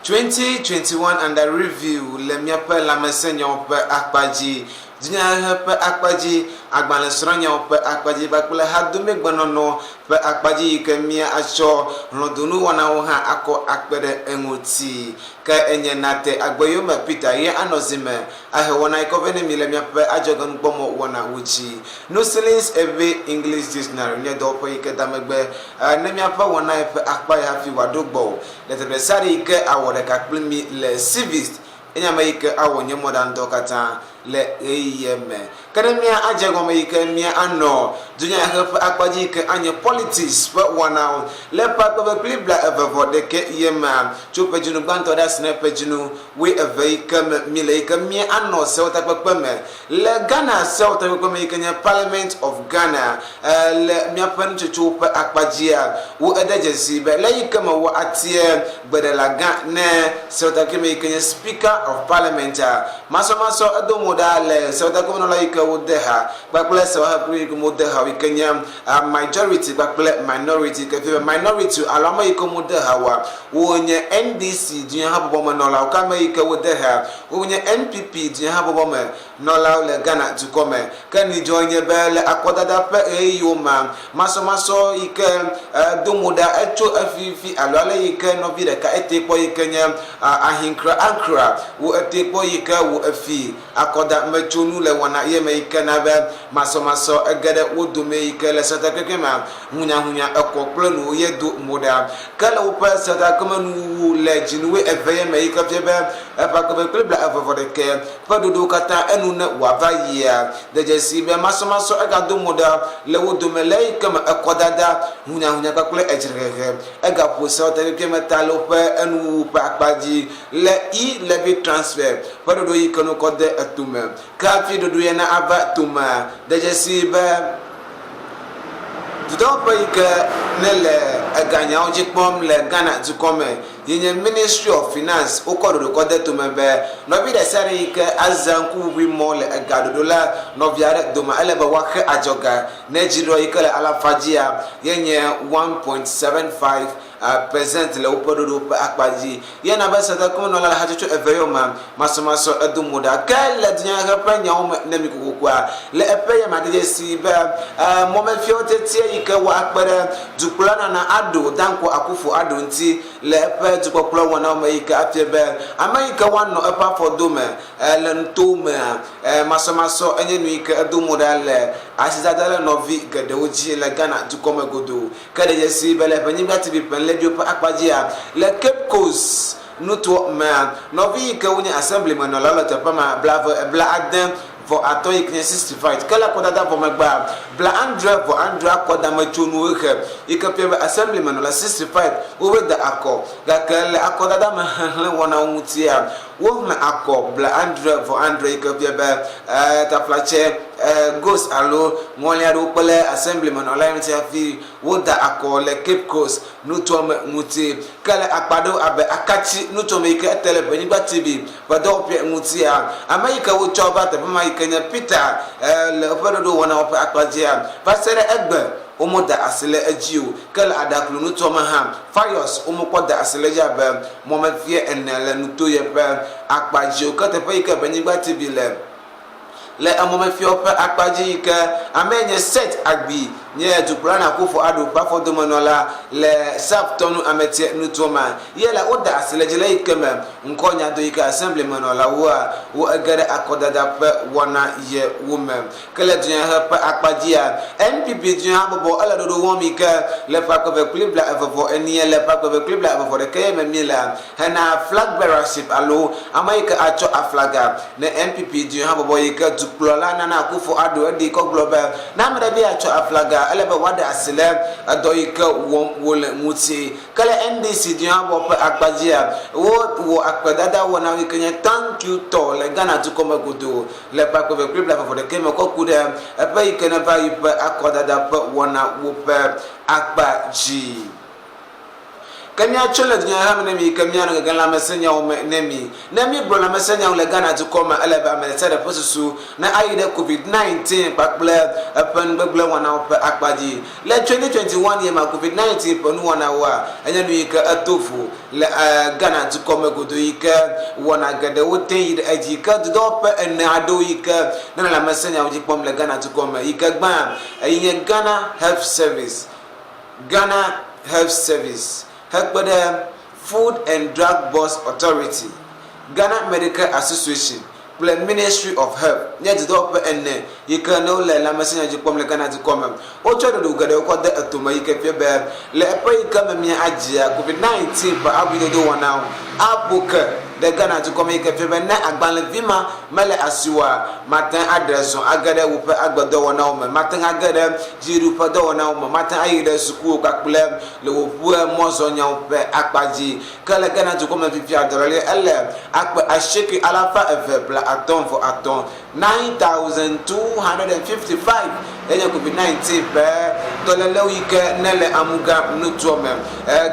2021 under review le míaƒe lãmesẽnyawo ƒe akpa dzi, dunyahehe ƒe akpa dzi, agbalẽsrɔ̃nyawo ƒe akpa dzi kpakple hadomegbenɔnɔ ƒe akpa dzi yi ke míatsɔ hlɔ̃donuwɔnawo hã akɔ akpe ɖe eŋuti. Ke enye nate agbeyome Peter ye anɔ zi me ahe wɔna yi kɔ vɛ ne mi le míaƒe adzɔgenukpɔmɔ wɔnawo dzi. Nusilin's Ewe English Dictionary nye dɔwɔƒe yi ke da megbe ne míaƒe wɔna yi ƒe akpa yi hafi wòaɖo gbɔwò le teƒe ɖesiaɖe yi ke awɔ ɖeka kpli mí le Civist enye ame yi ke awɔ nye mɔɖaŋudɔ katã le ɣeyiɣia me. Ke ne mía adze egɔme yi ke mía anɔ dunyahehe ƒe akpa dzi yi ke anye politics ƒe wɔnawo le ƒe akpe eve kple bla eve vɔ ɖekɛ ye mea, tso ƒe dzinu gbãtɔ ɖe asi ne ƒe dzinu wui eve yi ke me mí le yi ke mía anɔ sewɔtakpekpe me le Ghana sewɔtakpekpe me yi ke nye Parliament of Ghana le míaƒe nutsotsowo ƒe akpa dzia, wo ede dzesi be le yi ke me wo atie gbeɖela gã ne sewɔtakpekpe me yi ke nye Speaker of Parliament-a, masɔmasɔ edo mo ɖa le sewɔtakpemenɔla yi ke wode ha kpakple sewɔtakpekpe yi ke mewode ha o yi ke nye majority kpakple minority yi ke fia be minority alo ame yi ke womede ha oa, wonye NDC dunyahabɔbɔ me nɔlawo ke ame yi ke wode ha wonye NPP dunyahabɔbɔ me nɔlawo le Ghana dukɔ me. Ke nudzɔ nye be le akɔdada ƒe ɣeyiɣiwo mea, masɔmasɔ yi ke do mo ɖa etso efifi alo ale yi ke nɔvi ɖeka etee kpɔ yi ke nye Ahinkra Ankra wo etee kpɔ yi ke wo efi akɔda metsonu le wɔna ye me yi ke na be masɔmasɔ ege ɖe wo dome yi ke le setakpekpe mea hunyahunya ekɔ kple nu ye do mo ɖa. Ke le woƒe setakpekpe nuwuwu le dzinu wuieve ye me yi ke fia be eƒe akpe kple 21 ƒe ɖoɖowo katã enu ne wòava yia. De dzesii be masɔmasɔ egado mo ɖa le wo dome le eyi ke me ekɔdada, hunyahunya kpakple edzrehehe egaƒo sewotakpekpea me ta le woƒe enuwuwu ƒe akpa dzi le E-Levy Transfer ƒe ɖoɖo yi ke ne wokɔ de etome. Ke hafi ɖoɖo ya na ava tomea, de dzesii be dudɔwɔƒe yi ke nele eganyawo dzi kpɔm le Ghana dukɔ me yi nye Ministry of Finance wokɔ ɖoɖo kɔ de tome be nɔvi ɖe sia ɖe yi ke azã ŋkuʋuʋui mɔ le ega ɖoɖo la nɔvi aɖe dome ele be woaxe adzɔga ne dziɖɔ yi ke le alafa dzia ye nye 1.75 percent le woƒe ɖoɖo ƒe akpa dzi. Ye na be sedekumnɔla le hatsotso eve yɔ me masɔmasɔ edo mo ɖa. Ke le dunyahehe ƒe nyawo me ne mi kokokoa, le eƒe ya me ade dzesi be mɔmefiawo tiatia yi ke woakpe ɖe dukplɔla Nana Addo Dankwa Akufo Addo ŋuti le eƒe dukpɔkplɔ wɔnawo me yi ke afia be ame yi ke woanɔ eƒe afɔ dome le nutowo mea, masɔmasɔ enye nu yi ke edo mo ɖa le asidada le nɔvi geɖewo dzi le Ghana dukɔ me godoo. Ke ɖe dzesi be le Ʋenyigba TV ƒe ɣleviwo ƒe akpa dzia, le Cape Coast nutoa mea, nɔvi yi ke wonye Assembly me nɔlawo le teƒe ma blave blaade vɔ atɔ̃ yi ke nye 65. Ke le akɔdada vɔ megbea, blaadre vɔ adre akɔdametsonuwo he yi ke fia be Assembly me nɔla 65 wobe da akɔ. Gake le akɔdada me xexlẽ wɔnawo ŋutia, Woxlẽ akɔ blaadre vɔ adre yi ke fia be taflatse, ghost alo ŋɔli aɖewo kpe ɖe assembly me nɔla ŋuti hafi woda akɔ le Cape Coast nutoa me ŋuti. Ke le akpa aɖewo abe Akatsi nutoa me yi ke ete le Ʋenyigba TV ƒe dɔwɔƒea ŋutia, ame yi ke wotsɔ va teƒe ma yi ke nye Peter le woƒe ɖoɖowɔnawo ƒe akpa dzia, va se ɖe egbe womeda asi le edzi o. Ke le Aɖaklu nutoa me hã, Fayos womekpɔ da asi le edzi abe mɔmefia ene le nuto ye ƒe akpa dzi o. Ke teƒe yi ke Benyigba TV le le emɔmefiawo ƒe akpa dzi yi ke amee nye Seth Agbi nye dukplɔla na Akufo Addo ƒe afɔdomenɔla le South Tɔnu Ametia nutoa me ye la woda asi le edzi le yi ke me ŋkɔ nya do yi ke Assembly menɔlawoa wo ege ɖe akɔdada ƒe wɔna ye wo me. Ke le dunyahehe ƒe akpa dzia, NPP dunyahabɔbɔ ele ɖoɖo wɔm yi ke le ƒe akpe eve kple blaeve vɔ enie le ƒe akpe eve kple blaeve vɔ ɖekɛ ye me míelea hena flagbearership alo ame yi ke atsɔ aflaga ne NPP dunyahabɔbɔ yi ke dukplɔla Nana Akufo Addo eɖi kɔ gblɔ be ne ame ɖe be yeatsɔ aflaga ele be woaɖe asi le edɔ yi ke wɔm wole ŋuti. Ke le NDC dunyahabɔbɔ ƒe akpa dzia, wowɔ akpedada wɔna yi ke nye Thank You Tour le Ghana dukɔ me godoo. Le ƒe akpe eve kple blaeve vɔ ɖekɛ me kɔ ku ɖe eƒe yi ke neva yi ƒe akɔdada ƒe wɔnawo ƒe akpa dzi. Ke míatso le dunyaheha me ne mi yi ke míanɔ gegem lãmesẽnyawo me ne mi. Ne míegblɔ lãmesẽnyawo le Ghana dukɔ me, ele be ame ɖe sia ɖe ƒe susu ne ayi ɖe Covid 19 kpakple eƒe nugbegblẽ wɔnawo ƒe akpa dzi. Le 2021 ye ma Covid 19 ƒe nuwɔnawoa, enye nu yi ke eto vo le Ghana dukɔ me godoo yi ke wɔna geɖewo te yi ɖe edzi. Ke dudɔwɔƒe ene aɖewo yi ke nele lãmesẽnyawo dzi kpɔm le Ghana dukɔ me yi ke gbã eyi nye Ghana Health Service, Ghana Health Service hekpe ɖe Food and Drug Boards Authority, Ghana Medical Association kple Ministry of Health nye dudɔwɔƒe ene yi ke ne wole lãmesẽnya dzi kpɔm le Ghana dukɔ me. Wotsɔ ɖoɖo geɖewo kɔ de etome yi ke fia be le eƒe yi ke me mía adzia COVID-19 ƒe abuidodo wɔnawo aƒo ke ɖe Ghana dukɔ me yi ke fia be ne agbalẽvi ma mele asiwòa, mate ŋu aɖe zɔ age ɖe woƒe agbedɔwɔnawo me, mate ŋu age ɖe dziɖuɖu ƒe dɔwɔnawo me, mate ŋu ayi ɖe sukuwo kpakple le woƒe mɔzɔnyawo ƒe akpa dzi. Ke le Ghana dukɔ me fifia, dɔléle ele akpe asieke alafa eve bla atɔ̃ vɔ atɔ̃, 9,255, enye COVID-19 ƒe dɔlélewo yi ke nele amuga nutoa me.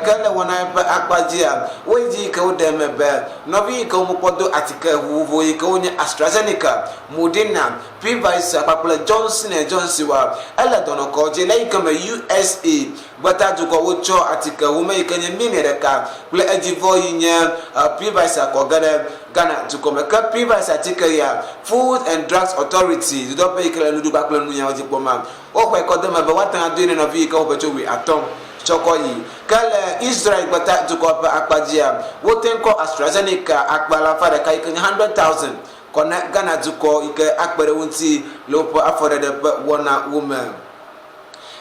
Ke le wɔna ƒe akpa dzia, woyi dzi yi ke woɖe eme be nɔvi yi ke womekpɔ do atike vovovo yi ke wonye AstraZeneca, Moderna, Pfizer kpakple Johnson and Johnson wa, ele dɔnɔkɔdzi le yi ke me USA gbetadukɔ wotsɔ atike home yi ke nye miliɔn ɖeka kple edzivɔ yi nye Pfizer kɔ ge ɖe Ghana dukɔ me. Ke Pfizer atike ya, Food and Drugs Authority, dudɔƒe yi ke le nuɖuɖu kpakple nunyawo dzi kpɔma, woxɔe kɔ de eme be woate ŋu adoe ne nɔvi yi ke woƒe tso wuiatɔ̃ tsɔ kɔ yi. Ke le Israel gbeta dukɔ ƒe akpa dzia, wote ŋu kɔ AstraZeneca akpe alafa ɖeka yi ke nye 100,000 kɔ na Ghana dukɔ yi ke akpe ɖe wo ŋuti le woƒe afɔɖeɖe ƒe wɔnawo me.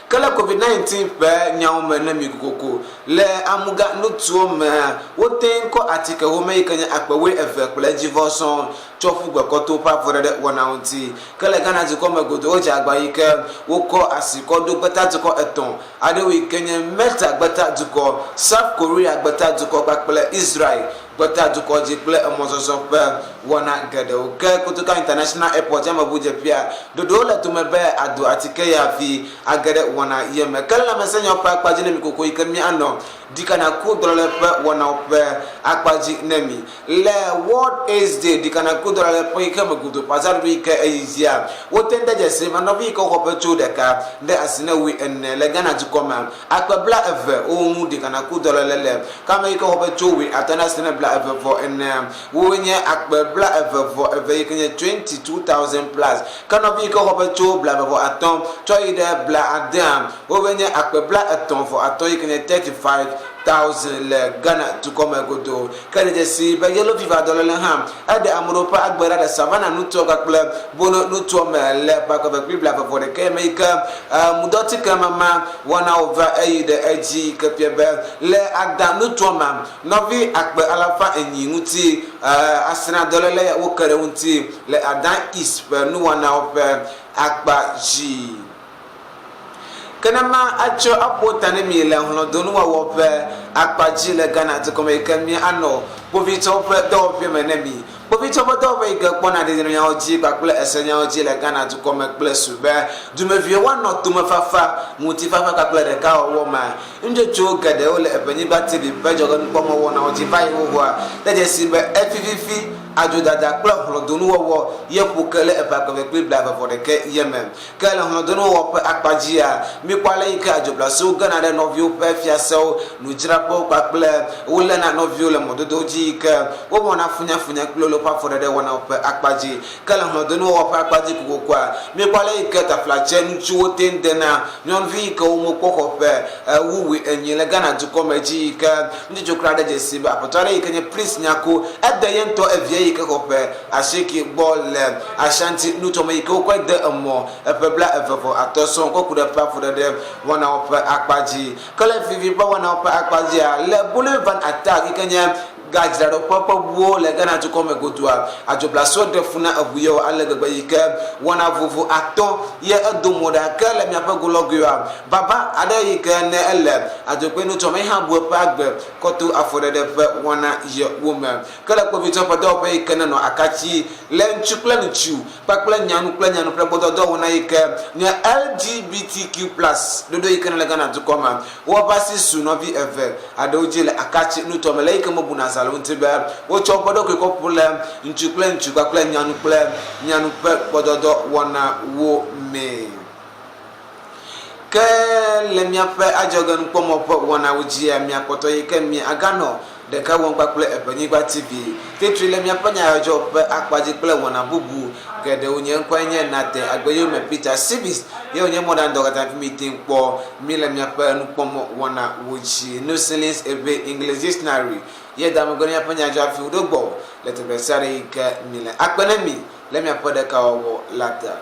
Ke le COVID-19 ƒe nyawo me ne mi kokoko le amuga nutoa mea, wote ŋu kɔ atike home yi ke nye akpe wuieve kple edzivɔ sɔŋ tsɔ ƒu gbe kɔto ƒe afɔɖeɖe wɔnawo ŋuti. Ke le Ghana dukɔ me godoo wodze agba yi ke wokɔ asi kɔ ɖo gbetadukɔ etɔ̃ aɖewo yi ke nye Meta gbetadukɔ, South Korea gbetadukɔ kpakple Israel gbetadukɔ dzi kple emɔzɔzɔ ƒe wɔna geɖewo. Ke Kotoka International Airport yameʋudzeƒea, ɖoɖowo le tome be ado atike ya hafi age ɖe wɔna ye me. Ke le lãmesẽnyawo ƒe akpa dzi ne mi koko yi ke míanɔ ɖikanaku dɔléle ƒe wɔnawo ƒe akpa dzi ne mi. Le World AIDS Day ɖikanaku dɔléle ƒe xexeme godoo ƒe azãɖuɖu yi ke eyi dzia, wote ŋu de dzesi be nɔvi yi ke woxɔ ƒe tso ɖeka ɖe asi ne wuiene le Ghana dukɔ mea, akpe 20 wo ŋu ɖikanaku dɔléle le. Ke ame yi ke xɔ ƒe tso wuiatɔ̃ ɖe asi ne 29 enea, woe nye akpe 22 yi ke nye 22,000 plus. Ke nɔvi yi ke xɔ ƒe tso 25 tsɔ yi ɖe bladea, woe nye akpe 35 yi ke nye 35,000 le Ghana dukɔ me godoo. Ke de dzesi be yellow fever dɔléle hã eɖe ame ɖewo ƒe agbe ɖa le Savannah nutoa kpakple Bono nutoa me le ƒe akpe eve kple 21 me yi ke mudɔtike mama wɔnawo va eyi ɖe edzi yi ke fia be le Ada nutoa mea, nɔvi akpe 400 ŋuti asrã dɔléle ya woke ɖe ŋuti le Ada East ƒe nuwɔnawo ƒe akpa dzi. Ke ne ma atsɔ aƒo ta ne mi le hlɔ̃donuwɔwɔ ƒe akpa dzi le Ghana dukɔ me yi ke mi anɔ kpovitɔwo ƒe dɔwɔƒe me ne mi. Kpovitɔwo ƒe dɔwɔƒe yi ke kpɔna dedienɔnyawo dzi kpakple esenyawo dzi le Ghana dukɔ me kple su be dumeviwo woanɔ tomefafa, ŋutifafa kpakple ɖekawɔwɔ me. Nutsotso geɖewo le Eʋenyigba TV ƒe dzɔgenukpɔmɔ wɔnawo dzi va yi xoxoa de dzesii be efififi, adzodada kple hlɔ̃donuwɔwɔ ye ƒo ke le eƒe akpe eve kple 21 ye me. Ke le hlɔ̃donuwɔwɔ ƒe akpa dzia, míkpɔ ale yi ke adzoblasuwo gena ɖe nɔviwo ƒe fiasewo, nudzraƒewo kpakple woléna nɔviwo le mɔdodowo dzi yi ke wowɔna funyafunya kple wo le woƒe afɔɖeɖe wɔnawo ƒe akpa dzi. Ke le hlɔ̃donuwɔwɔ ƒe akpa dzi kokokoa, míekpɔ ale yi ke taflatse ŋutsuwo te ŋu dena nyɔnuvi yi ke womekpɔ xɔ ƒe wu wuienyi le Ghana dukɔ me dzi yi ke nutsotso kura ɖe dzesi be aƒetɔ aɖe yi ke nye Prince Nyako ede ye ŋutɔ evia yi ke xɔ ƒe asieke gbɔ le Ashanti nutome yi ke wokɔe de emɔ eƒe 25 sɔŋ kɔ ku ɖe eƒe afuɖeɖe wɔnawo ƒe akpa dzi. Ke le vivi ƒe wɔnawo ƒe akpa dzia, le Bullion Van Attack yi ke nye Gadzraɖoƒe ƒe ʋuwo le Ghana dukɔ me godoa, adzoblasɔ ɖe fu na eʋu yewo ale gbegbe yi ke wɔna vovo atɔ ye edo mo ɖa. Ke le miaƒe golɔgoewoa, baba aɖe yi ke ne ele adzokpe nutsɔ me hã bu eƒe agbe kɔ to afɔɖeɖe ƒe wɔna yewo me. Ke le kpovitɔ ƒe dɔwɔƒe yi ke nenɔ akatsi le ŋutsu kple ŋutsu kpakple nyanu kple nyanu ƒe gbɔdɔdɔ wɔna yi ke nye LGBTQ plus ɖoɖo yi ke nele Ghana dukɔ me. Woƒe asi su nɔvi eve aɖewo dzi le Akatsi nutoa me le eyi ke mebuna zã le wo ŋuti be wotsɔ woƒe ɖokui kɔ ƒo le ŋutsu kple ŋutsu kpakple nyanu kple nyanu ƒe gbɔdɔdɔ wɔnawo mee. Ke le miaƒe adzɔgenukpɔmɔ ƒe wɔnawo dzia, miakpɔtɔ yi ke mi aganɔ ɖeka wɔm kpakple Eʋenyigba TV. Titri le miaƒe nyayɔdzɔ ƒe akpa dzi kple wɔna bubu geɖewo. Nye ŋkɔe nye Nate Agbeyome Peter Sibis ye wònye mɔɖaŋudɔ katã fi mi teŋ kpɔ mi le miaƒe nukpɔmɔ wɔnawo dzi. Nusilins Eʋe English Dictionary ye da megbe ne miaƒe nyadzɔ hafi woɖo gbɔwò le teƒe sia ɖe yi ke mi le. Akpe ne mi le miaƒe ɖekawɔwɔ la ta.